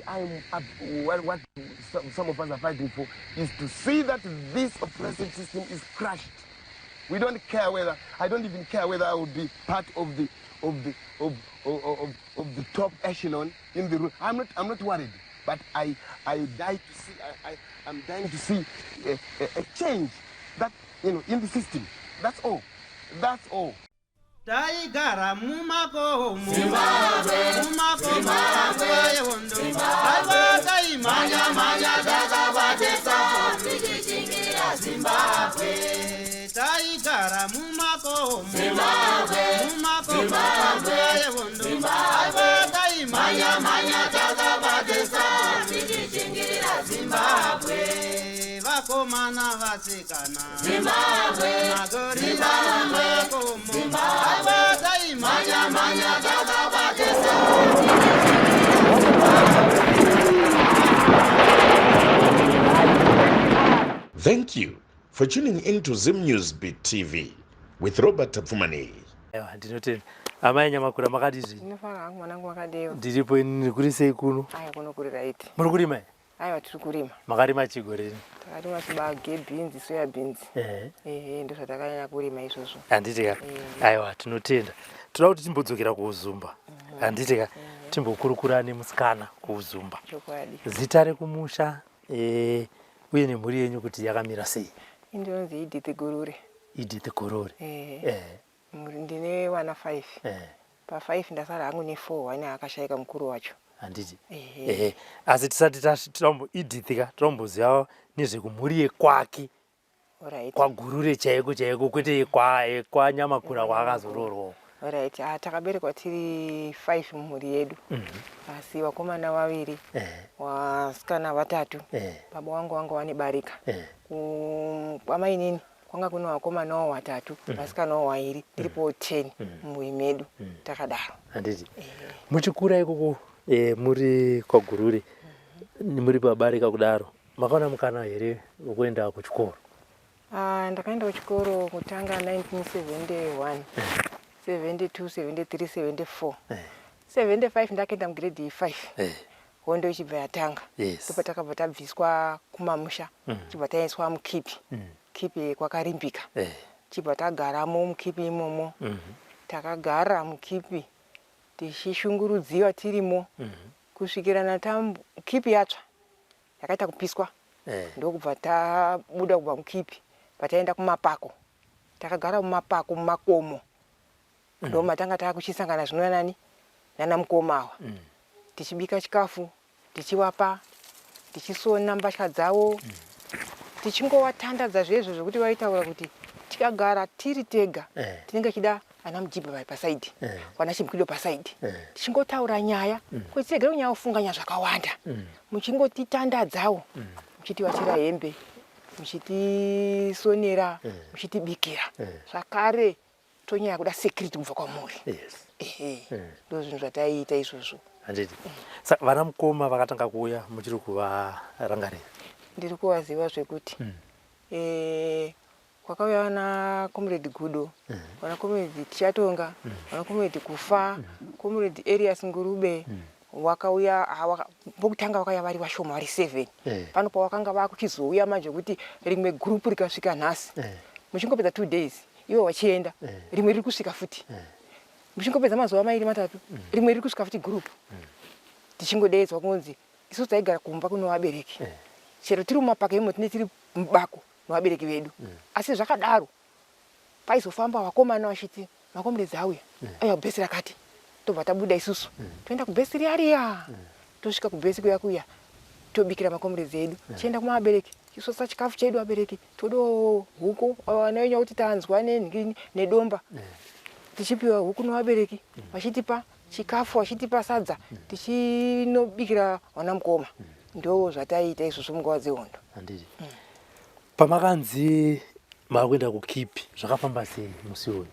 I'm up, what some of us are fighting for is to see that this oppressive system is crushed. We don't care whether, I don't even care whether I will be part of the, of the, of, of, of, of the top echelon in the room. I'm not worried, but I die to see, I'm dying to see a change in the system. That's all. That's all. Taigara mumakomo, mumakomo nguva yehondo. Aiwa, taimhanya mhanya takabatesa tichichingira Zimbabwe. Taigara mumakomo, mumakomo nguva yehondo. Aiwa, taimhanya mhanya takabatesa tichichingira Zimbabwe. Vakomana, vasikana, Zimbabwe. Magorira mumakomo. Aiwa, taimhanya mhanya takabatesa. Thank you for tuning in to Zim News Beat TV with Robert Tafumani. Aiwa, ndinotenda, amai Nyamakura. Makati zvinyi? Ndinofara hangu, mwanangu. Wakadewa? Ndiripo inini. Kuri sei kuno? Aya, kuno kuri right. Muri kurima here? Aiwa, tiri kurima. Makarima chigore? Takarima chibage, bhinzi, soya beans. Ehe, ndo zvatakanyanya kurima izvozvo. Handiti ka? Aiwa, tinotenda. Toda kuti timbodzokera kuUzumba, handiti ka? Timbokurukura nemusikana kuUzumba. Chokwadi. Zita rekumusha uye nemhuri yenyu kuti yakamira sei? Indinonzi Edith Gurure. Edith Gurure. Ehe. Ndine vana 5. Pa5 ndasara hangu ne4, wane akashayika mukuru wacho. Handiti? Ehe. Ehe, asi tisati tatombo Edith ka, totomboziva nezvekumhuri yekwake. KwaGurure chaiko chaiko, kwete yekwaNyamakura kwaakazoroorwawo. Alright, ah, takaberekwa tiri 5 mumhuri yedu, asi vakomana vaviri, vasikana vatatu. Baba vangu vanga vane barika. Kwamainini kwanga kune vakomanawo vatatu, vasikanawo vairi, tiripo 10 mumhuri medu, takadaro. Handiti? Muchikura ikoko, muri kwaGurure, muri pabarika kudaro, makaona mukana here wekuenda kuchikoro? Ah, ndakaenda kuchikoro kutanga 1971, 72, 73, 74, 75. Ndakaenda mugrade 5, hondo ichibva yatanga. Ndobva takabva tabviswa kumamusha, chibva taiswa mukipi, kipi kwakarimbika. Chibva tagaramo mukipi imomo. Takagara mukipi tichishungurudziwa tirimo kusvikira natambu kipi yatsva, yakaita kupiswa. Ndokubva tabuda kubva mukipi, pataenda kumapako. Takagara mumapako, mumakomo, ndo matanga taakuchisangana zvino nani nana mukoma awa, tichibika chikafu, tichivapa, tichisona mbatya dzavo, tichingovatandadza zvezvo, zvokuti vaitaura kuti tikagara tiri tega tinenge tichida ana mujibha vari paside, vana chimukwido paside, tichingotaura nyaya, kuti tiregere kunyanya kufunganya zvakawanda, muchingotitandadzawo, muchitiwachira hembe, muchitisonera, muchitibikira. Zvakare tonyanya kuda security kubva kwamuri. Ehe, ndo zvinhu zvataiita izvozvo. Handiti? Saka vana mukoma vakatanga kuuya muchiri kuvarangarira? Ndiri kuvaziva zvekuti kwakauya vana Comrade Gudo, vana Comrade Tichatonga, vana Comrade Kufa, Comrade Elias Ngurube. Wakauya vokutanga vakauya vari vashoma, vari 7. Pano pavakanga vakuchizouya manje kuti rimwe gurupu rikasvika nhasi, muchingopedza 2 days ivo vachienda, rimwe riri kusvika futi. Muchingopedza mazuva 2, 3, rimwe riri kusvika futi gurupu. Tichingodeedzwa kunzi isusu taigara kumba kune vabereki, chero tiri mumapaka imo, tine tiri mubako nevabereki vedu. Asi zvakadaro paizofamba vakomana vachiti macomrades auya, auya kubhesi rakati. Tobva tabuda isusu, toenda kubhesi riya riya. Tosvika kubhesi kuya kuya, tobikira macomrades edu, tichienda kumavabereki, tisosa chikafu chedu. Vabereki, todawo huku. Vana venyu kuti tanzwa nenhingini nedomba. Tichipiwa huku nevabereki, vachitipa chikafu, vachitipa sadza, tichinobikira vana mukoma. Ndo zvataiita izvozvo munguva dzehondo. Handiti? Pamakanzi makuenda kukipi, zvakafamba sei musi uyu?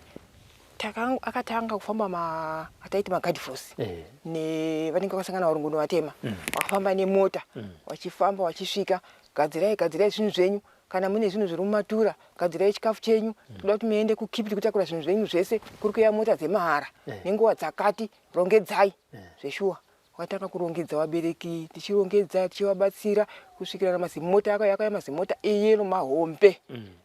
Akatanga kufamba ataiti maguard force nevanenge vakasangana varungu nevatema, vakafamba nemota, vachifamba vachisvika, "Gadzirai, gadzirai zvinhu zvenyu. Kana mune zvinhu zviri mumatura, gadzirai chikafu chenyu. Toda kuti muende kukipi, tikutakura zvinhu zvenyu zvese. Kuri kuuya mota dzemahara nenguva dzakati, rongedzai." Zveshuwa. Wakatanga kurongedza vabereki, tichirongedza tichivabatsira kusvikira namazimota akauya, akauya mazimota eyero mahombe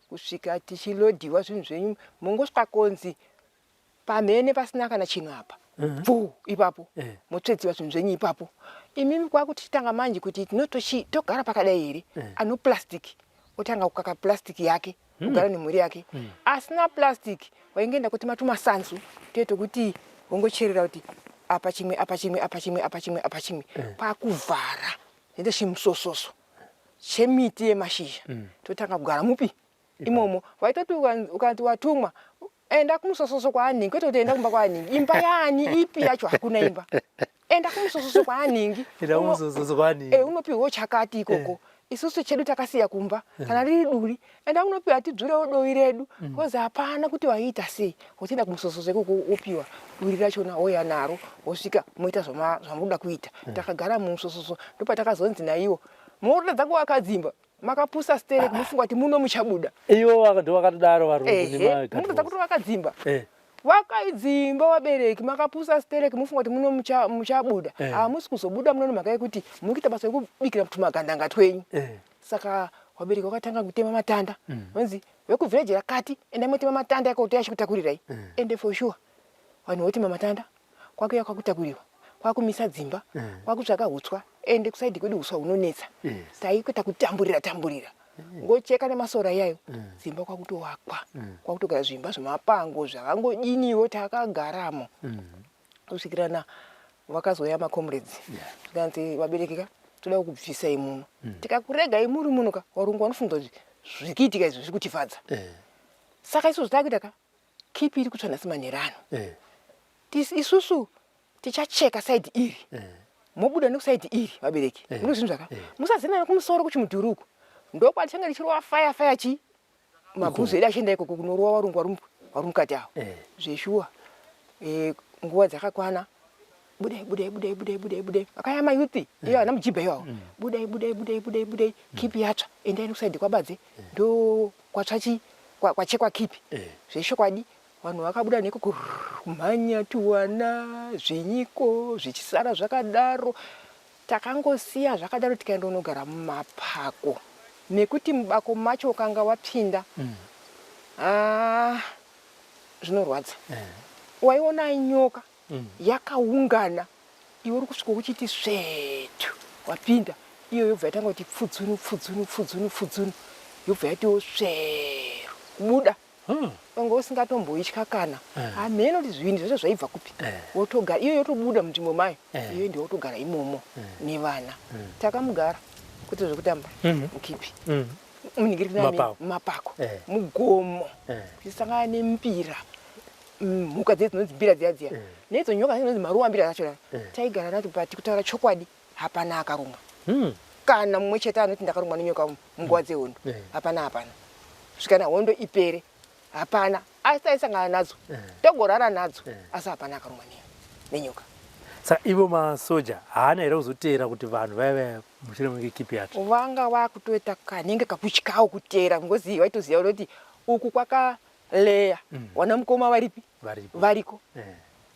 kusvika tichilodhiwa zvinhu zvenyu, mongosvika konzi pamhene pasina kana chinhu apa pfuu ipapo motsvedziwa zvinhu zvenyu ipapo. Imimi kwakutitanga manje kuti tinotochi togara pakadai here? Ano plastic otanga kukaka plastic yake kugara nemhuri yake. Asina plastic waingoenda kuti matumasanzu tuye tokuti wongocherera kuti apa chimwe, apa chimwe, apa chimwe, apa chimwe, apa chimwe, kwakuvhara nende chimusososo chemiti yemashizha, totanga kugara mupi imomo. Waitoti ukati watumwa enda kumusososo kwaanhingi, kwete kuti enda kumba kwaanhingi. Imba yaani ipi yacho? Hakuna imba. Enda kumusososo kwaanhingi. Enda kumusososo kwaanhingi. Unopiwawo chakati ikoko. Isusu chedu takasiya kumba, kana riri duri, enda unopiwa tidzvurewo dovi redu, because hapana kuti waiita sei. Wochienda kumusososo ikoko, wopiwa duri rachona, wouya naro, wosvika moita zvamunoda kuita. Takagara mumusososo, ndopatakazonzi naiwo, munoratidza kuvaka dzimba, makapusa stereki, mufunga kuti muno muchabuda. Ivo ndo vakatodaro varungu. Ehe, munoratidza kuti vakadzimba. Vakaidzimba vabereki, makapusa stereki, mufunga kuti muno muchabuda. Hamusi kuzobuda muno nemhaka yekuti muri kuita basa rekubikira tumagandanga twenyu. Saka vabereki vakatanga kutema matanda. Vanzi vekuvhireji rakati enda motema matanda ikoko toyachikutakurirai. Ende for sure vanhu votema matanda, kwakuya kwakutakuriwa, kwakumisa dzimba, kwakutsvaka hutswa. Ende kusaidhi kwedu huswa hunonetsa. Taikuita kutamburira tamburira, ngocheka nemasora iyayo, dzimba kwakutovakwa, kwakutogara zvimba zvemapango zvakangodiniwo, takagaramo kusvikirana vakazouya macomrades, zvikanzi vabereki ka, toda kukubvisai muno. Tikakuregai muri muno ka, varungu vanofunga kuti zviri kuitika izvi zviri kutifadza. Saka isusu takuita ka kipi iri kutsva nhasi manherano. Isusu tichacheka side iri, mobuda nekusaidi iri vabereki. Muri zvinhu zvaka musazenana kumusoro kuchimudhuri uku, ndokwatichange tichirova fire fire chi mabhuzu edu achienda ikoko kunorova varungu vari mukati avo. Zveshuwa nguva dzakakwana, budai, budai, budai, budai, budai, budai. Vakaya mayuthi iyo ana mujibha iwawo, budai, budai, budai, budai, budai, kipi yatsva, endai nekusaidi kwabadze, ndo kwatsva chi kwachekwa kipi. Zveshokwadi vanhu vakabuda neko kumhanya, tuwana zvinyiko zvichisara zvakadaro. Takangosiya zvakadaro, tikaenda kunogara mumapako, nekuti mubako macho ukanga wapinda ah, zvinorwadza. Waiona nyoka yakaungana, iwe uri kusvika uchiti svetu wapinda, iyo yobva yatanga kuti pfudzunu pfudzunu pfudzunu pfudzunu, yobva yatiwo sveru kubuda. Wanga usingatomboitya kana hameno kuti zvinhu zvacho zvaibva kupi. Wotogara, iyo yotobuda munzvimbo mayo, iyo ndiyo wotogara imomo nevana. Takamugara kwete zvekutamba mukipi munhingirikina mumapako mugomo, tichisangana nembira, mhuka dziye dzinonzi mbira dziya dziya, neidzo nyoka dzinonzi maruwa mbira dzachona. Taigara nadzo, but kutaura chokwadi hapana akarumwa kana mumwe chete anoti ndakarumwa nenyoka munguva dzehondo. Hapana, hapana, kusvika nahondo ipere hapana. Asi taisangana nadzo, togorara nadzo, asi hapana akarumwa nenyoka. Saka ivo masoja haana here kuzoteera kuti vanhu vaya vaya mushure menge kipi yacho? Vanga vakutoita kanenge kakutyawo kuteera, ngozi vaitoziva kuti uku kwakaleya wana mukoma varipi. Varipo. Variko.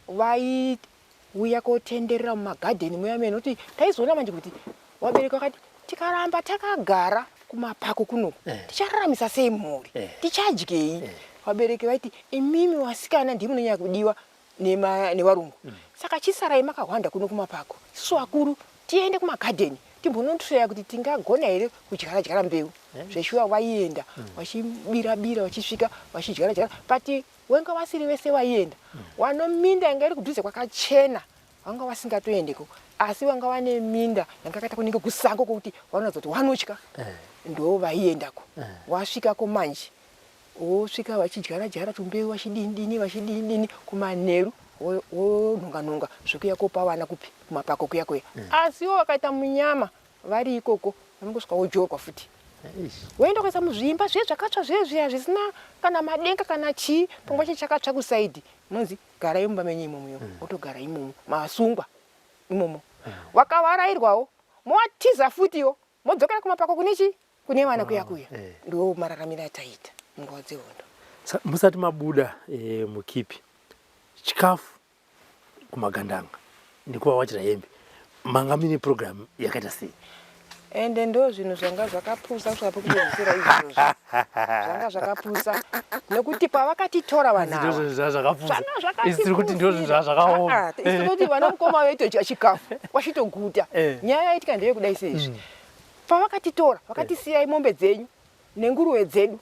Vaiuya kotenderera mumagadheni muya mene, kuti taizoona manje kuti vabereki vakati tikaramba takagara kumapako kunoku tichararamisa sei mhuri? Tichadyei? Vabereki vaiti imimi vasikana ndimi munonyanya kudiwa nevarungu, saka chisarai makahwanda kuno kumapako, isusu vakuru tiende kumagadheni timbonotraya kuti tingagona here kudyara dyara mbeu. Zveshuwa vaienda vachibira bira, vachisvika vachidyara dyara, but wenga vasiri vese vaienda. Wano minda yanga iri kudhuze kwakachena vanga vasingatoendeko, asi vanga vane minda yanga yakaita kunenge kusango kwokuti vanoratidza kuti vanotya, ndo vaiendako. Wasvikako manje, wosvika vachidyara dyara tumbeu, vachidini dini, vachidini dini, kumanheru wonhonga nhonga zvekuya kopa vana kupi kumapako kuya kuya. Asiwo vakaita munyama vari ikoko, vanongosvika wojorwa futi, woenda kuisa muzvimba zviye zvakatsva zviye zviya zvisina kana madenga kana chii, pamwe chacho chakatsva kusaidhi, munonzi garai mumba menyu imomo imomo. Wotogara imomo masungwa imomo, wakavarairwawo, mowatiza futiwo, modzokera kumapako kune chii, kune vana kuya kuya. Ndo mararamiro ataiita munguva dzehondo. Musati mabuda mukipi, chikafu kumagandanga nekuvawachira hembe. Manga muine program yakaita sei? Ende ndo zvinhu zvanga zvakapusa kusvika pekupedzisira izvozvo. Zvanga zvakapusa nekuti pavakatitora vanhu ava. Ndozvo zvazvakapusa. Zvanga zvakatipusira. Isu tiri kuti ndozvo zvazvakaoma. Ah, ah, isu toti vana mukoma vaitodya chikafu vachitoguta. Eh. Nyaya yaitika ndeyekudai seizvi. Pavakatitora vakatisiyai mombe dzenyu nenguruve dzedu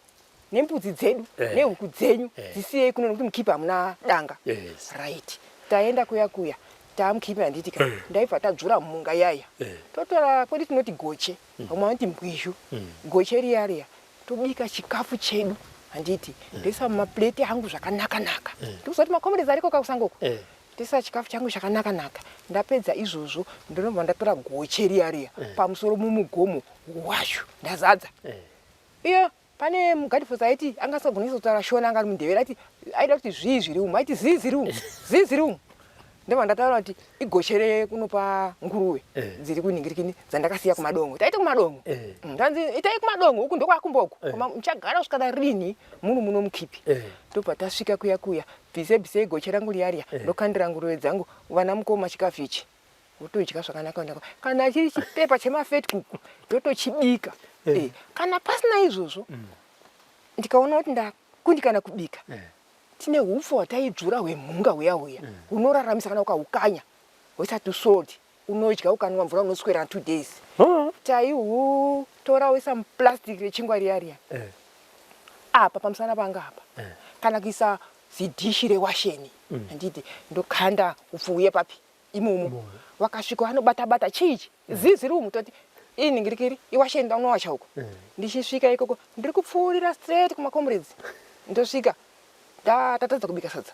nembudzi dzedu Eh. nehuku dzenyu Eh. dzisiyei kuno nekuti mukipa hamuna danga. Yes. Right. Taenda kuya kuya taamukipa handiti ka ndaibva tadzvura mhunga yaya. Eh. Totora kwedu tinoti goche vamwe vanoti mbwizhu. Goche riya riya tobika chikafu chedu handiti ndoisa mumaplate angu zvakanaka naka. Ndikuziva kuti makomerezi ariko kakusango uko. Eh. Ndoisa chikafu changu chakanaka naka. Ndapedza izvozvo ndinobva ndatora goche riya riya pamusoro mumugomo wacho ndazadza. Eh. Iyo pane mugadhifosi aiti anga asingagoni kutaura Shona anga ari muNdebele aiti aida kuti zvii zviri umu aiti zii zviri umu zii zviri umu ndobva ndataura kuti igoche rekunopa nguruve Eh. dziri kunhingirikini dzandakasiya kumadongo taiti kumadongo Eh. Ndanzi itai kumadongo uku ndokwakumboku Eh. koma muchagara kusvikana rini muri muno mukipi Eh. ndobva tasvika kuya kuya bvise bvise goche rangu riya riya Eh. ndokandira nguruve dzangu vana mukoma chikafu ichi wotodya zvakanaka naka kana chiri chipepa chemafetkuku ndotochibika Eh. Eh, kana pasina izvozvo ndikaona kuti ndakundikana kubika Eh. tine hupfu hwataidzvura hwemhunga huya huya hunoraramisa kana ukahukanya hoisa tusalt unodya ukanwa mvura unoswera 2 days Oh. taihutora woisa muplastic rechingwa riya riya Eh. apa pamusana panga apa Eh. kana kuisa zidhishi rewasheni handiti ndokanda upfu uye papi imomo wakasvika anobata bata chiichi zizi riri umu toti inhingirikiri iwasheni ndaunowacha uko ndichisvika ikoko ndiri kupfuurira straight kumacomrades ndosvika tatadza kubika sadza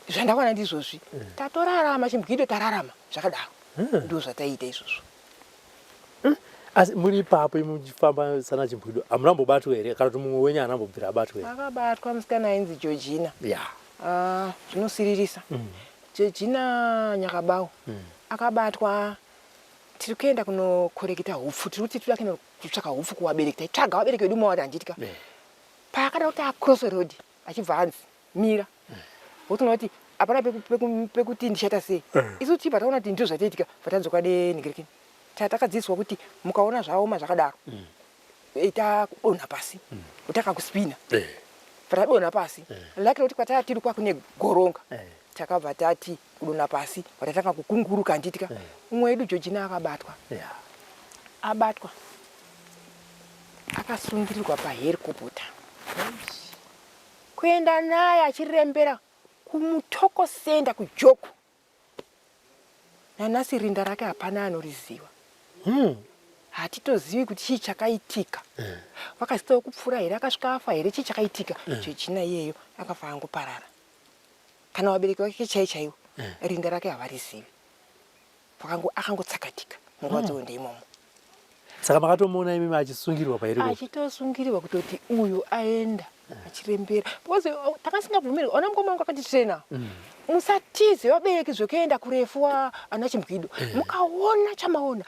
zvandawana ndizvozvi tatorarama chimbwido tararama zvakadaro ndo zvataiita izvozvo. Asi muri ipapo imi muchifamba sana Chimbwido hamuna kumbobatwa here kana kuti mumwe wenyu haana kumbobvira abatwa here? Akabatwa musikana ainzi Georgina. Ya. Ah, zvinosiririsa. Georgina Nyakabau akabatwa tiri kuenda kunokorekita hupfu tiri kuti toda kuenda kutsvaka hupfu kuvabereki taitsvaga vabereki vedu mawati handiti ka. Paakada kuti across road achibva anzi mira. Wotoona kuti hapana pekuti ndichaita sei. Isu tichibva taona kuti ndizvo zvatoitika bva tadzoka nenhingirikini. Takadzidziswa kuti mukaona zvaoma zvakadaro ita kudonha pasi utaka kuspina. Bva tadonha pasi. Luckily kuti kwataa tiri kwakune goronga. Takabva tati kudonha pasi patatanga kukunguruka handiti ka. Umwe wedu Georgina akabatwa. Abatwa akasungirirwa pahelikopota kuenda naye achirembera kuMutoko Center kuJoku. Nanhasi rinda rake hapana anoriziva. Hatitozivi kuti chii chakaitika. Vakazitawo kupfuura here akasvika afa here chii chakaitika. Georgina iyeyo akafa angoparara. Kana vabereki vake chai chaivo rinda rake havarizivi. Akangotsakatika munguva dzehondo imomo. Saka makatomuona imimi achisungirwa pahelikopta? Achitosungirirwa kutoti uyu aenda achirembera because takasingabvumirwi. Ona mukoma wangu akatitrena musatize vabereki zvekuenda kurefu wa ana Chimbwido mukaona chamaona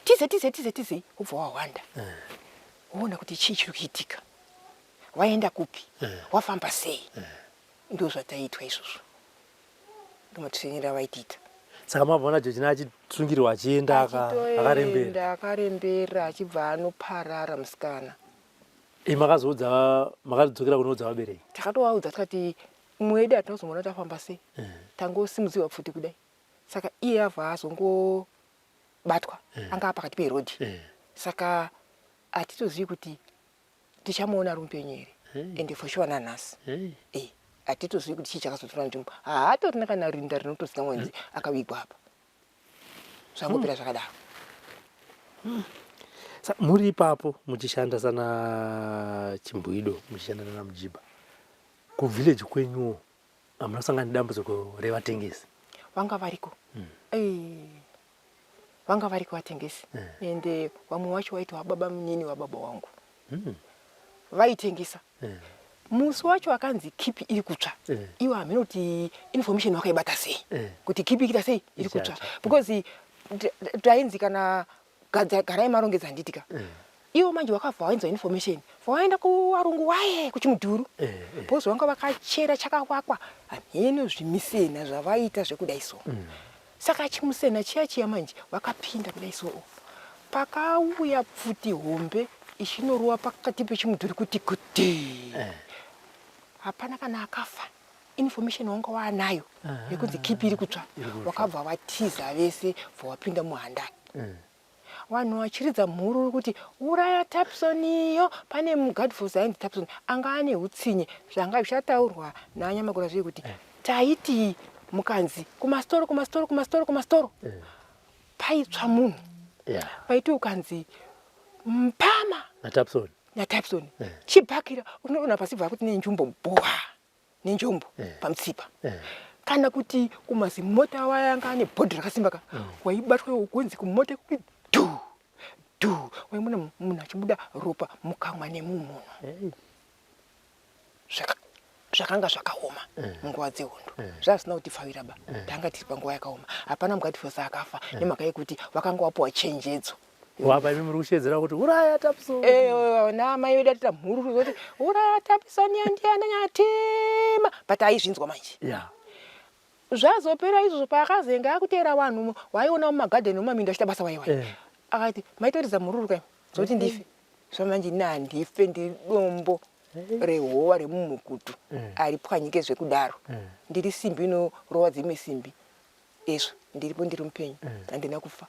tize tize tize tizei wobva wahwanda woona kuti chii chiri kuitika waenda kupi wafamba sei. Ndo zvataitwa izvozvo ndomatrenera vaitiita. Saka mabvaona Georgina achisungirwa achienda akarembera. Achitoenda akarembera achibva anoparara musikana. Makazoudza makadzokera kunoudza vabereki? Takatovaudza tikati mumwe wedu hatina kuzomuona kuti afamba sei. Tangosimudzirwa pfuti kudai. Saka iye abva azongobatwa anga pakati perodhi. Saka hatitozivi kuti tichamuona ari mupenyu here. Ende for sure nanhasi. Hatitozivi kuti chii chakazotora nzvimbo. Haatorina kana rinda rinotozikanwa kunzi akavigwa apa. Zvangopera zvakadaro. Muri ipapo muchishanda sana Chimbwido muchishanda nana Mujibha kuvillage kwenyuwo hamuna kusangana nedambudziko revatengesi? Vanga variko. Vanga variko vatengesi. Ende vamwe vacho vaiti wababa munini wababa wangu. Vaitengesa. Musi wacho akanzi kipi iri kutsva. Iwo hameno kuti information wakaibata sei. Kuti kipi ikuita sei iri kutsva. Because tainzi kana garai marongedza handiti ka. Iwo manje wakabva wainzwa information. Vaenda kuvarungu waye kuchimudhuru. Because vanga vakachera chakavakwa hameno zvimisena zvavaita zvekudai so. Saka chimusena chiya chiya manje wakapinda kudai so pakauya pfuti hombe ichinorova pakati pechimudhuri kuti kuti eh. Hapana kana akafa. Information wanga waanayo ah. yekunzi kipi iri kutsva wakabva watiza vese bva wapinda muhandani mm. Vanhu vachiridza mhururu kuti uraya Tapson iyo pane mugadforce ainzi Tapson anga ane hutsinye zvanga zvichataurwa naanyamakura zviye kuti eh. taiti mukanzi kumasitoro kumasitoro kumasitoro kumasitoro eh. paitsva munhu yeah. Paiti ukanzi mpama naTapson naTapson eh. Chibhakira unoona pasi bva kuti nenjumbo bhoa nenjombo eh. pamutsipa eh. Kana kuti kumazimota waya anga ane bhodhi rakasimba ka mm. Waibatwa ugonzi kumota kuti dhu dhu waimona munhu achibuda ropa mukamwa nemumuno hey. Zvakanga zvakaoma eh. Munguva dzehondo eh. Zvazvisina kutifavira ba eh. Tanga tiri panguva yakaoma hapana mugatifosa akafa eh. Nemhaka yekuti vakanga wapiwa chenjedzo wapa imi muri kushedzera kuti uraya Tapson eh, namai vedu atita mhururu zoti uraya Tapson yandiana nyatima but aizvinzwa manje yeah. Zvazopera izvozvo paakazenga akuteera vanhu waiona mumagadheni mumaminda achiita basa waiwai eh. Akati maitoridza mhururu kai zoti ndife zvamanje ini handife ndiri dombo rehova remumukutu eh. Aripwanyike zvekudaro eh. Ndiri simbi inorova dzimwe simbi ezvo ndiripo ndiri mupenyu handina kufa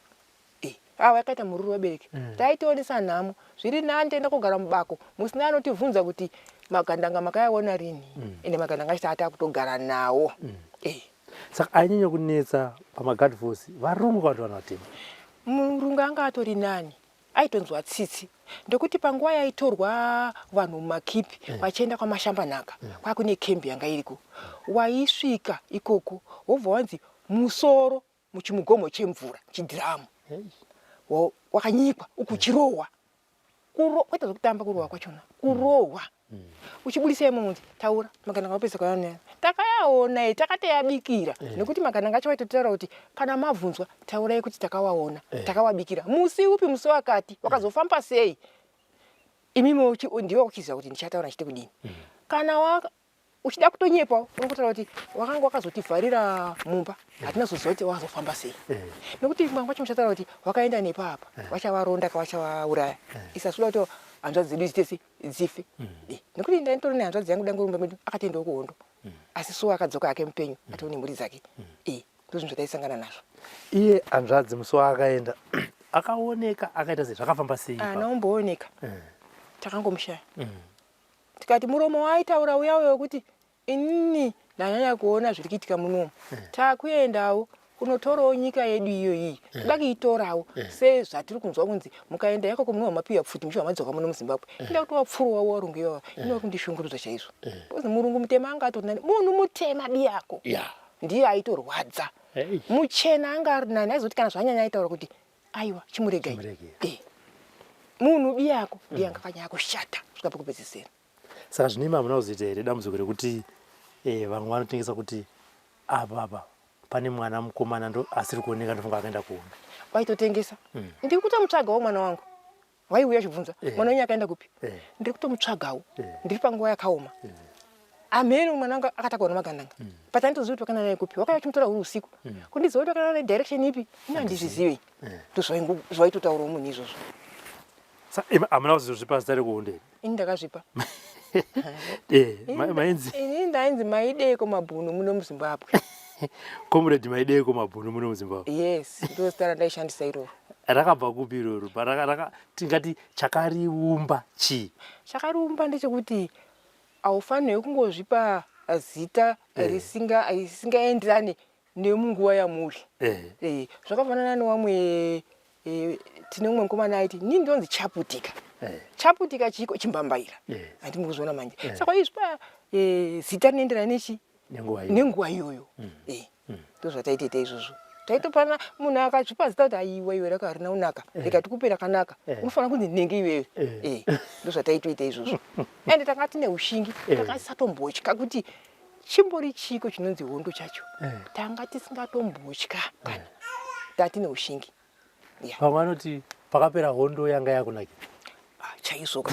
Eh, ava yakaita mururu vabereki mm. Taitionesa nhamo zviri nani toenda kogara mubako musina anotivhunza kuti magandanga makayaona rini mm. Ende magandanga acho taata kutogara nawo mm. Eh. Saka ainyanya kunetsa pamagadforce varungu kana kuti vanhu vatema? Murungu anga atori nani aitonzwa tsitsi ndokuti panguva yaitorwa vanhu mumakipi eh. Vachienda kwamashambanhaka eh. Kwakune kembi yanga iriko waisvika ikoko wobva wanzi musoro muchimugomo chemvura chidhiramu wakanyikwa ukuchirohwa kwete zvekutamba kurohwa kwachona kurohwa mm. Uchibudisa imomo kuti taura magandanga mapesa kwaona takayaona takateyabikira eh. Nekuti magandanga acho vaitotaura kuti kana mabvunzwa taurai kuti takawaona eh. Takawabikira musi upi musi wakati wakazofamba sei imimi ndiwe uchiziva kuti ndichataura ndichite kudini mm. Kana uchida kutonyepawo unongotaura kuti wakanga wakazotivharira mumba hatina zoziva kuti wakazofamba sei eh. Nekuti mwangu wacho muchataura kuti wakaenda nepapa eh. Vachavaronda ka vachavauraya eh. Isasuda kuti hanzvadzi dzedu dzitese dzife mm. Nekuti ndaitori nehanzvadzi yangu dango mumba medu akatoendawo kuhondo mm. Asi so akadzoka hake mupenyu mm. Atove nemhuri dzake mm. Ndozvinhu zvataisangana nazvo. Iye hanzvadzi musi waakaenda akaoneka akaita sei zvakafamba sei? Ana umbooneka takangomushaya Tikati muromo waaitaura uya uya wekuti inini ndanyanya kuona zviri kuitika munomu eh. Takuendawo kunotorawo nyika yedu iyoyi eh. Toda kuitorawo eh. Sezvatiri kunzwa kunzi mukaenda yakoko munova mapiwa pfuti muchibva madzoka muno muZimbabwe inoda kuti wapfuruwa warungu iwawa inoda kundishungurudza chaizvo because murungu mutema anga atori nani munhu mutema biyako ndiye aitorwadza muchena anga ari nani aizoti kana zvanyanya aitaura kuti aiwa chimuregai eh. Munhu biyako ndiye anga akanyanya kushata kusvika pekupedzisira. Saka zvino imi hamuna kuzoita here dambudziko rekuti eh, vamwe vanotengesa kuti apa apa pane mwana mukomana ndo asiri kuoneka ndofunga akaenda kuhondo? Waitotengesa mm. Ndiri kutomutsvagawo mwana wangu waiuya achibvunza eh. Mwana wenyu akaenda kupi eh. Ndiri kutomutsvagawo eh. Ndiri panguva yakaoma eh. Amheno mwana wangu akatakwa nemagandanga mm. But anditozivi kuti wakanana naye kupi wakauya achimutora huri usiku mm. Kundiziva kuti wakanana naye direction ipi ini handizvizive eh. Ndozvaitotaurawo munhu izvozvo. Hamuna kuzozvipa zita rekuhondo here? Ini ndakazvipa eh, mainzi ini ndainzi Maideko Mabhunu muno muZimbabwe. Comrade Maideko Mabhunu muno muZimbabwe. Yes, ndo zita randaishandisa iroro. Rakabva kupi iroro? Tingati chakariumba chii? Chakariumba ndechekuti haufanirwi kungozvipa zita eh. Risingaenderane nemunguva yamuri eh. Eh, zvakafanana newamwe eh, tine umwe mukomana aiti ini ndonzi Chaputika eh. Chaputika chiiko chimbambaira eh. Handimi kuzviona manje eh. Saka izvipa eh, zita rinoenderana nechi nenguva iyoyo mm. Eh. Mm. Ndozvataitoita izvozvo taitopana munhu akazvipa zita kuti aiwa iwe raka harina kunaka eh. Rega tikupe rakanaka eh. Unofanira kunzi nenge iwewe eh. Eh. Ndozvataitoita izvozvo ende tanga tine ushingi eh. Takasatombotya kuti chimbori chiko chinonzi hondo chacho eh. Tanga tisingatombotya kana eh. Tatine ushingi yeah. Vamwe vanoti pakapera hondo yanga yakunakira ah, chaizvo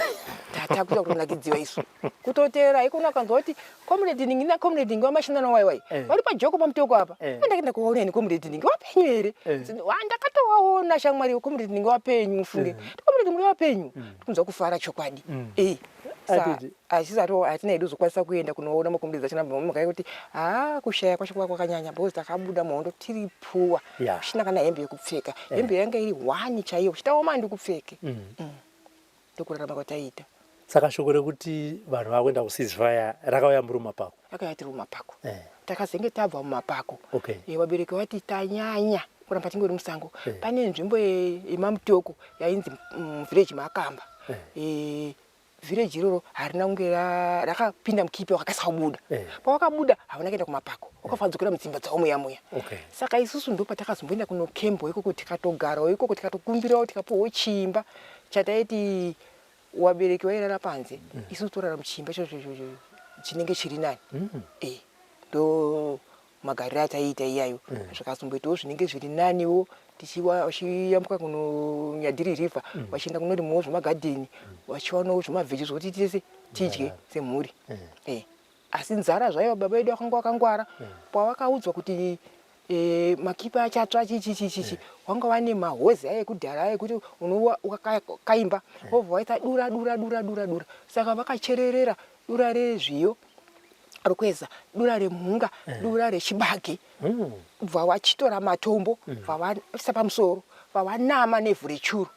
Takuita kutonakidziwa isu kutoteera ikona ukanzwa kuti comrade ningi nacomrade ningi wamashinana waiwai Eh. vari pajoko pamutoko apa. Eh. Ndakaenda kuvaona ini comrade ningi wapenyu here? Eh. Ndakatovaona shamwari, comrade ningi wapenyu mufunge. Comrade muri wapenyu, tikunzwa kufara chokwadi. Eh. Atiti. Asisati hatina hedu zokwanisa kuenda kunoona macomrades achina mhaka yekuti haa, kushaya kwacho kwava kwakanyanya because takabuda muhondo tiri puwa, kusina kana hembe yekupfeka. Hembe yanga iri hwani chaiyo, uchitaoma ndikupfeke. Ndokurarama kwataiita. Saka shoko rekuti vanhu vakuenda kuceasefire rakauya muri mumapako? Rakauya tiri mumapako. Eh. Takazenge tabva mumapako. Okay. Vabereki vati tanyanya kuramba tingori musango. Eh. Pane nzvimbo yemamutoko yainzi village Makamba. Eh. Village iroro harina kunge rakapinda mukipe, wakakasa kubuda. Eh. Pawakabuda havana kuenda kumapako, wakafadzokera mudzimba dzavo muya muya. Okay. Saka isusu ndo patakazomboenda kunokembo ikoko, tikatogarawo ikoko, tikatokumbirawo, tikapuwawo chimba chataiti wabereki wairara panze, isusu torara muchimba ichocho chinenge chiri nani. Mm. Ndo magariro ataiita iyayo. Mm. Zvikazomboitawo zvinenge zviri naniwo, tichiyambuka kunoNyadhiri River, vachienda kunorimawo zvemagadheni, vachiwanawo zvemavheji zvokuti tese tidye semhuri. Eh. Asi nzara zvayo, baba vedu vakanga vakangwara. Pavakaudzwa kuti makipa achatsva chichichichichi, vanga vane mahozi aya ekudhara aya ekuti unowa ukakaimba wobva waita dura dura dura dura dura. Saka vakachererera dura rezviyo rokweza, dura remhunga, dura rechibage. Mm. Bva vachitora matombo, bva vaisa pamusoro, bva vanama nevhu rechuru.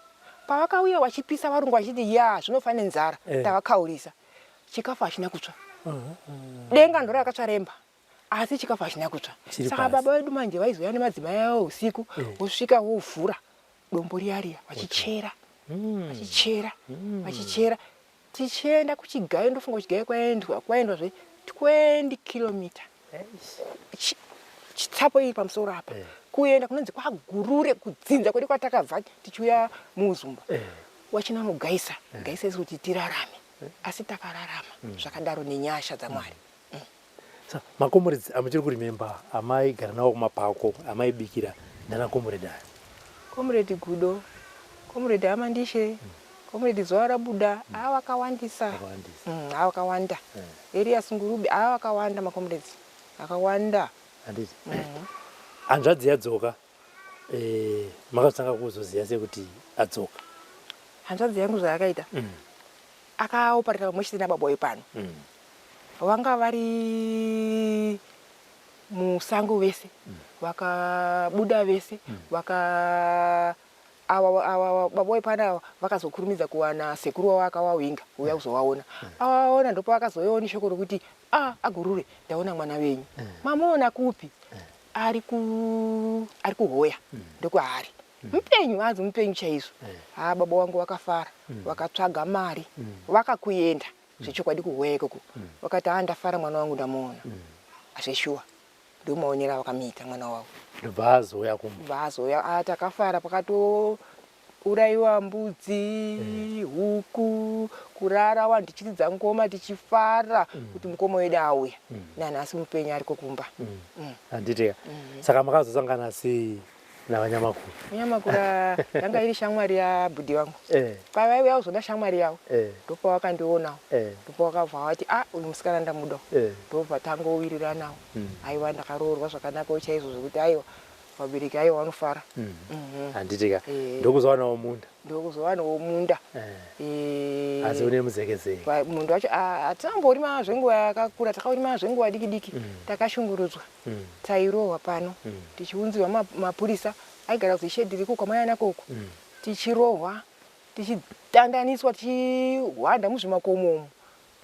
Pavakauya vachipisa, varungu vachiti ya zvinofa nenzara, Eh. tavakaurisa chikafu hachina kutsva. Denga ndo rakatsva remba, asi chikafu hachina kutsva. Chiri Saka pasi. baba vedu manje vaizouya nemadzimai avo usiku, Eh. vosvika vovhura dombo riya riya, vachichera, vachichera, vachichera, tichienda kuchigayo. Ndofunga kuchigayo kwaendwa kwaendwazve 20 kilomita. Eish. Chitsapo iri pamusoro apa, Eh. kuenda kunonzi kwaGurure, kudzinza kwedu kwatakabva tichiuya muUzumba. Eh. Wachina unogaisa gaisa isi kuti tirarame, asi takararama zvakadaro nenyasha dzaMwari. Sa macomrades amuchiri kuremember amaigara nawo kumapako, amaibikira, ndana comrade aya? Comrade Gudo, comrade Amandishe, comrade Zuva Rabuda, ava vakawandisa. Vakawandisa. Ava vakawanda. Elias Ngurube, ava vakawanda, macomrades akawanda. Handiti hanzvadzi yadzoka, makazotanga kuzoziva sekuti adzoka? Hanzvadzi yangu zvayakaita, akaopareta pamwe chete nababa wepano. Mm. Vanga vari musango vese, vakabuda vese, vaka ava ava baba wepano ava vakazokurumidza kuwana sekuru wavo akavavinga uya kuzovaona. Avaona, ndopavakazoiona shoko rokuti a aGurure, ndaona mwana wenyu. Mamuona kupi? Ari kuHoya, ndokwaari mupenyu, anzi mupenyu chaizvo. Ha, baba wangu vakafara, vakatsvaga mari, vakakuenda zvechokwadi kuHoya ikoko. Vakati, "Ha, ndafara, mwana wangu ndamuona zveshuwa." Ndomaonero avakamuita mwana wavo. Ndobva azouya kumba. Vazoya, a takafara, pakatourayiwa mbudzi, huku, kurara vanhu tichiridza ngoma tichifara kuti mukoma wedu auya. Nanhasi mupenyu, ariko kumba. Handitika saka makazosangana sei navanyamakura? Munyamakura yanga iri shamwari yabhudhi vangu. Eh. Pavaiuya kuzoda shamwari yavo, Eh. ndopavakandionawo. Eh. Ndopavakabva vati, "A, uyu musikana ndamudawo." Eh. Ndobva tangowiriranawo. Mm. Aiwa, ndakaroorwa zvakanakawo chaizvo, zvekuti aiwa, vabereki aiwa vanofara. Handitika Eh. ndokuzowanawo munda? Ndokuzowanawo munda. Eh. Eh, Asi une muzekezeke? Munda wacho hatinamborima zvenguva yakakura, takaurima zvenguva diki diki. Mm. Takashungurudzwa, Mm. tairohwa pano, Mm. tichiunzirwa mapurisa aigara kuzishedhi riko kwamai anakoko, Mm. tichirohwa, tichitandaniswa, tichihwanda muzvimakomo umu.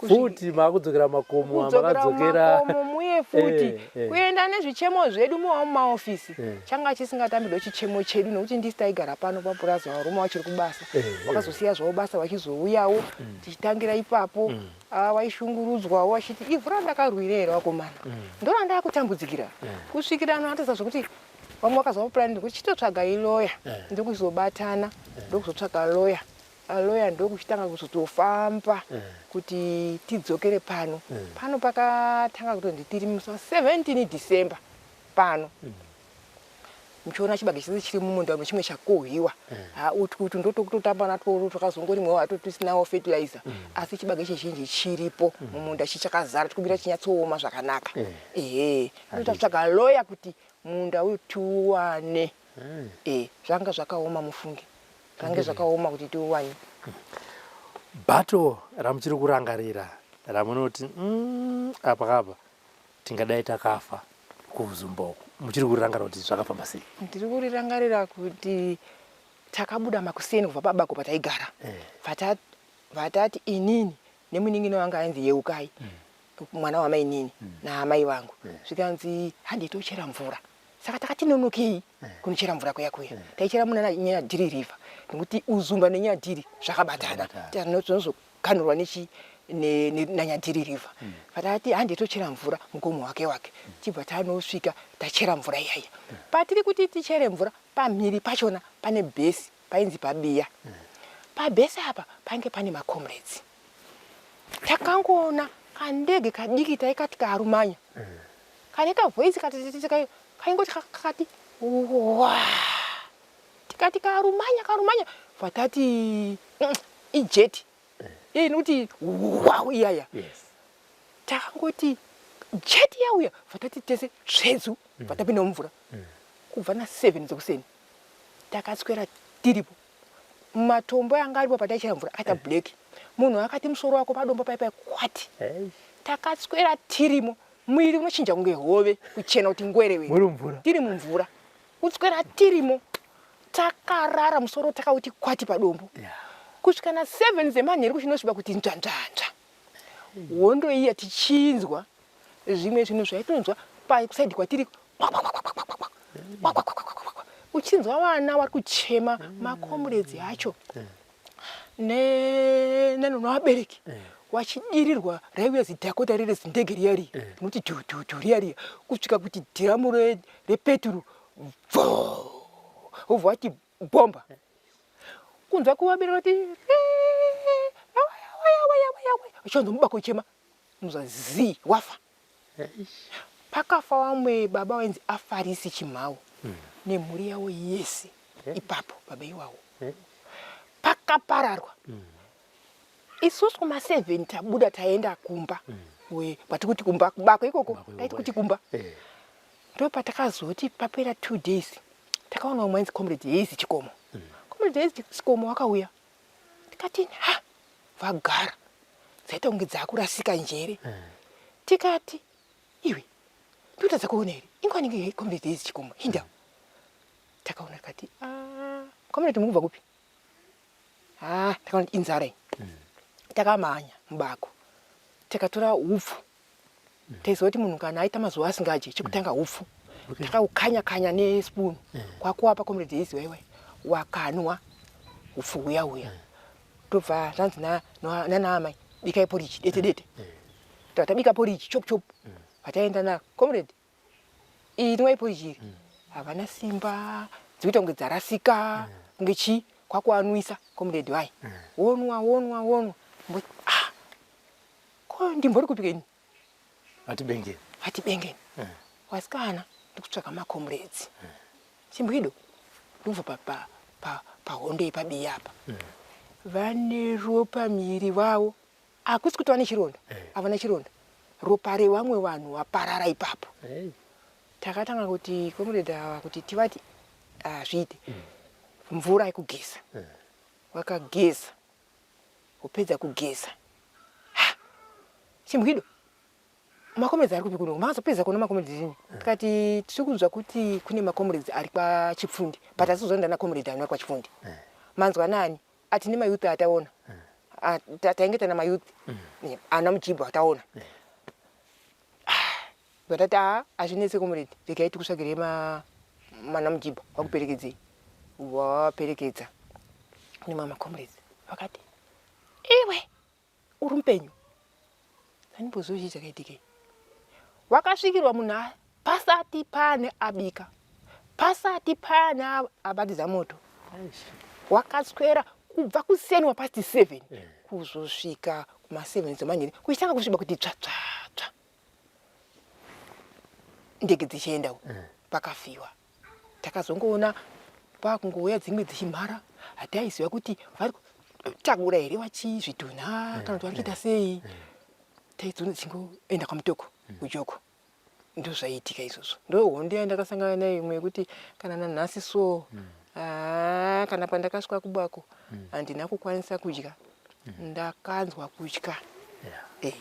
Futi maakudzokera makomo? Kudzokera Amakadzokera. mumakomo muye futi, Eh, eh. kuenda nezvichemo zvedu muwa mumaofisi. Eh. Changa chisingatambirwa chichemo chedu nokuti ndisi taigara pano papurazi, varume vachiri kubasa. Eh, eh. Vakazosiya zvavo basa, vachizouyawo tichitangira ipapo. Mm. Ah, vaishungurudzwawo vachiti, "Ivhu randakarwira here vakomana, ndorandakutambudzikira?" Eh. Kusvikira anoatoza zvokuti vamwe vakazova purani ndikuti chitotsvagai loya. Eh. Ndokuzobatana, ndokuzotsvaga loya, loya ndokuchitanga kuzotofamba Eh. kuti tidzokere pano. Eh. Pano pakatanga kutonzi tiri musi wa 17 December pano. Muchiona chibage chese chiri mumunda uno chimwe chakohwiwa. Ha utwu utwu ndotokutotamba natwo twakazongorimwawo hato tisinawo fertilizer. Asi chibage chizhinji chiripo mumunda chichakazara tikumbira chinyatsooma zvakanaka. Ehe. Ndotatsvaga lawyer kuti munda uyu tiuwane. Eh, zvanga zvakaoma mufunge. Zvange zvakaoma kuti tiuwane. Bato ramuchiri kurangarira ramunoti apa kapa tingadai takafa kuZumba uku muchiri kurirangarira kuti zvakafamba sei? Ndiri kurirangarira kuti takabuda makuseni kubva pabako pataigara. Vatati inini nemunin'ina wangu ainzi Yeukai mwana wamainini naamai vangu. Zvikanzi handei tochera mvura. Saka takati nonokei kunochera mvura kuya kuya. Taichera muna Nyadhiri River nekuti Uzumba neNyadhiri zvakabatana. Tinozokanurwa nechi naNyadhiri River. Patati handei tochera mvura mugomo wake wake. Tibva tanosvika tachera mvura iyaiya. Patiri kuti tichere mvura pamhiri pachona pane bhesi painzi pabiya. Pabhesi apa painge pane macomrades. Takangoona kandege kadiki taikati karumanya. Kane kavoice katititi kaingoti kakati wa tikati karumanya karumanya vatati ijeti iye inoti wow iyaya. Takangoti jeti yauya vatati tese tsvedzu vatapinda mumvura kubva na 7 dzekuseni takaswera tiripo matombo anga aripo pataichera mvura akaita black munhu akati musoro wako padombo pai pai kwati takaswera tirimo mwiri unochinja kunge hove kuchena kuti ngwerewere tiri mumvura kuswera tirimo takarara musoro takauti kwati padombo kusvika na 7 dzemanheru kuchinosviba kuti nzvanzvanzva hondo iya tichinzwa zvimwe zvinhu zvaitonzwa pasaidi kwatiri uchinzwa vana vari kuchema makomuredzi acho nevabereki wachidirirwa raiuya zidhakota riri zindege riya riya rinoti dhudhudhu riya riya kusvika kuti dhiramu repeturu bvo wobva wati bhomba kunzwa kuvabereki vati uchanzwa mubako uchema unzwa zii wafa. Pakafa vamwe baba vainzi Afarisi Chimhau nemhuri yavo yese ipapo baba iwawo pakapararwa. Isusu kuma 7 tabuda taenda kumba kwati kuti kumba kubako ikoko taiti kuti kumba ndopatakazoti papera 2 days takaona umwe ainzi Comrade Hazy Chikomo. Comrade Hazy Chikomo wakauya tikati ha vagara dzaita kunge dzakurasika njere. Tikati iwe ndikutadza kuona here inguva inenge Comrade Hazy Chikomo hinda. Takaona tikati ah Comrade mukubva kupi? Ah takaona kuti inzara iyi. Takamhanya mubako tikatora hupfu. Taiziva kuti munhu kana aita mazuva asingadye chekutanga hupfu. Takaukanya kanya nespoon kwakuwapa Comrade Hazy waiwai wakanwa hupfu huya huya. Tobva zvanzi nana amai bikai porridge dete dete. Tabika porridge chop chop. Vataenda na Comrade inwai porridge iri. Havana simba dzikuita kunge dzarasika kunge chii kwakuanwisa Comrade wai. Wonwa wonwa wonwa. Ah ko ndimbori kupi keni? Vati bengeni. Vati bengeni. Wasikana ndikutsvaga macomrades. Chimbwido ndikubva pahondo yepabiya apa. Vane ropa miri wavo. Hakusi kuti vane chironda. Havana chironda. Ropa revamwe vanhu vaparara ipapo. Takatanga kuti comrade ava kuti tivati hazviite. Mvura yekugeza. Vakageza. Wopedza kugeza. Ha! Chimbwido. Macomrades ari kupi kuno? Makazopedza kuona macomrades rini? Tikati tiri kunzwa kuti kune macomrades ari kwaChipfundi. But asi kuzoenda na comrade ari kwaChipfundi. Manzwa nani? Ati ne mayouth ataona. Tainge tana mayouth. Ana Mujibwa ataona. Vatati aa hazvinetse comrade regai tikusvagirei mana Mujibwa vakuperekedzei. Vaperekedza kune mamwe macomrades vakati iwe uri mupenyu andimboziva chii chakaitikei. Wakasvikirwa munhu pasati pane abika pasati pane abatidza moto wakaswera kubva kuseni wapast 7 kuzosvika kuma 7 dzemanheru kuchitanga kusviba kuti tsva tsva tsva ndege dzichienda pakafiwa. Takazongoona pakungouya dzimwe dzichimhara, hataiziva kuti vari kutakura here vachizvidhunha kana kuti vari kuita sei. Taidziona dzichingoenda kwaMutoko kuJoko. Ndozvaiitika izvozvo. Ndohondo yandakasangana nayo imwe yekuti kana nanhasi so haa kana pandakasvika kubako handina kukwanisa kudya. Ndakanzwa kutya. Yeah.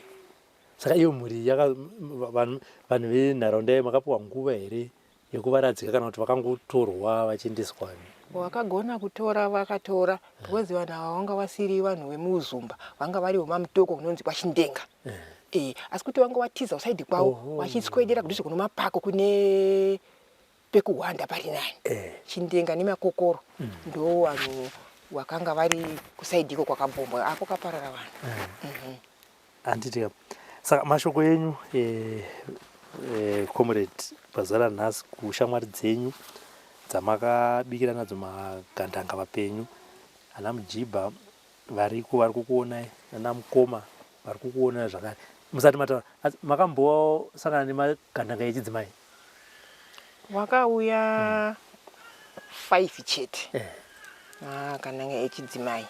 Saka iyo mhuri yaka vanhu vanhu venharaunda yayo makapiwa nguva here yekuvaradzika kana kuti vakangotorwa vachiendeswa? Wakagona kutora vakatora because vanhu ava vanga vasiri vanhu vemuuzumba, vanga vari vemamutoko kunonzi kwaChindenga. Eh, asi kuti vanga vatiza kusaidi kwavo vachiswedera kudhuze kuno mapako kune pekuhwanda pari nani. Chindenga nemakokoro ndo vanhu vakanga vari kusaidi iko kwakabhombwa apo kaparara vanhu. Handiti ka. Saka mashoko enyu comrade pazara nhasi kushamwari dzenyu dzamakabikira nadzo magandanga vapenyu ana Mujibha variko vari kukuonai nana mukoma vari kukuonai zvakare musati mataura asi makambosangana nemagandanga echidzimai? Wakauya 5 chete magandanga echidzimai.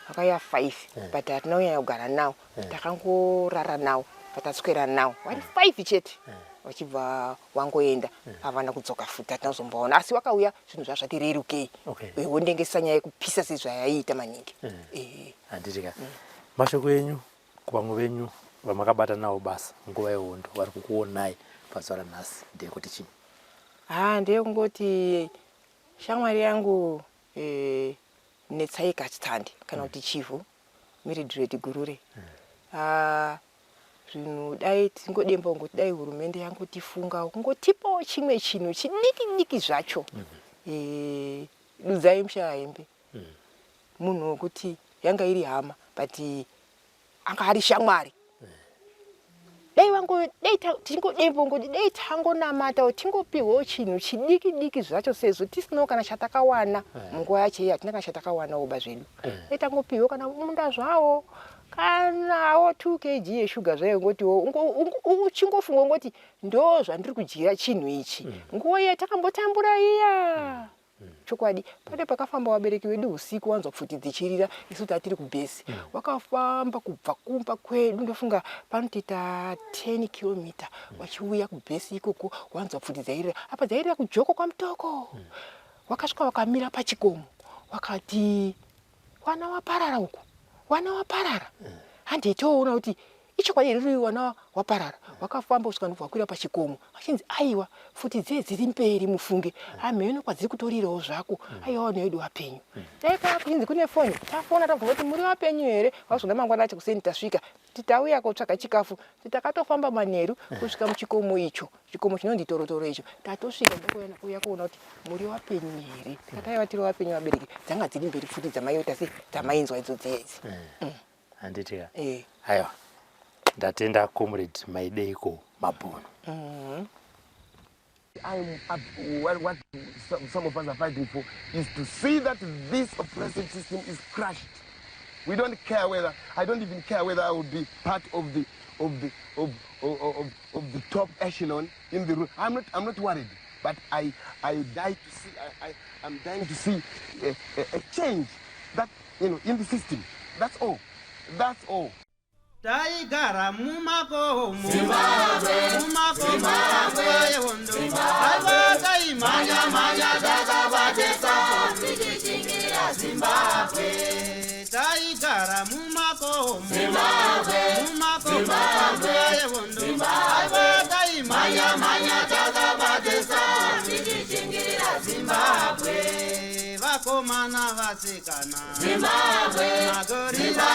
Vakauya 5 but hatina kunyanya kugara nawo, takangorara nawo pataswera nawo vari 5 chete vachibva wangoenda havana kudzoka futi, hatina kuzombovaona. Asi wakauya zvinhu zvaa zvati rerukei. Wondengesa nyaya yekupisa sezvayaiita maningi. Handiti ka. Mashoko enyu kuvamwe venyu vamakabata navo basa nguva yehondo vari kukuonai pazuva ranhasi ndeyekuti chii? Haa ndeyekungoti shamwari yangu Netsai Kachitandi kana kuti Chivhu Miridred Gurure. Ah, zvinhu dai tingodemba kungoti dai hurumende yangotifungawo kungotipawo chimwe chinhu chidiki diki zvacho. Dudzai Mushayahembe munhu wekuti yanga iri hama but anga ari shamwari. Dai vango dai tichingodemba kungoti dai tangonamatawo tingopihwawo chinhu chidiki diki zvacho sezvo tisinawo kana chatakawana munguva yacho iyi, hatina kana chatakawanawo ba zvedu. Dai tangopihwa kana munda zvawo kanawo 2 kg yeshuga zvayo, ngotiwo uchingofunga ungoti ndo zvandiri kudyira chinhu ichi. Nguva iya takambotambura iya. Chokwadi pane pakafamba vabereki vedu usiku wanzwa pfuti dzichirira, isu tatiri kubhesi. Wakafamba kubva kumba kwedu ndofunga panotoita 10 kilomita wachiuya kubhesi ikoko, wanzwa pfuti dzairira. Apa dzairira kuJoko kwaMutoko. Wakasvika wakamira pachikomo wakati wana waparara uku, wana waparara. Handei toona kuti ichokwadi here kuti wana waparara. Wakafamba kusvika ndobva wakwira pachikomo vachinzi aiwa pfuti dziye dziri mberi mufunge, hamheno kwadziri kutorirawo zvako, aiwa vanhu vedu vapenyu. Dai kwakuchinzi kune foni tafona tabvunza kuti muri vapenyu here, vazona mangwana acho kuseni tasvika titauya kotsvaga chikafu, takatofamba manheru kusvika muchikomo icho, chikomo chinonzi Torotoro icho, tatosvika ndokuuya kuona kuti muri vapenyu here. Tikati aiwa tiri vapenyu vabereki, dzanga dziri mberi pfuti dzamaiota sei dzamainzwa idzo dziye idzi. Handiti ka. Aiwa ndatenda comrade Maideiko Mabhunu. I'm what, what some of us are fighting for is to see that this oppressive system is crushed. We don't care whether, I don't even care whether I will be part of the of the of of, of, of the top echelon in the room. I'm not worried, but I die to see, I'm dying to see a change that, you know, in the system. That's all. That's all. Taigara mumakomo, mumakomo nguva yehondo, aiwa taimhanya mhanya takabatisa tichishingirira Zimbabwe. Taigara mumakomo, mumakomo nguva yehondo, aiwa taimhanya mhanya takabatisa tichishingirira Zimbabwe. Vakomana vasikana, Zimbabwe, magorira,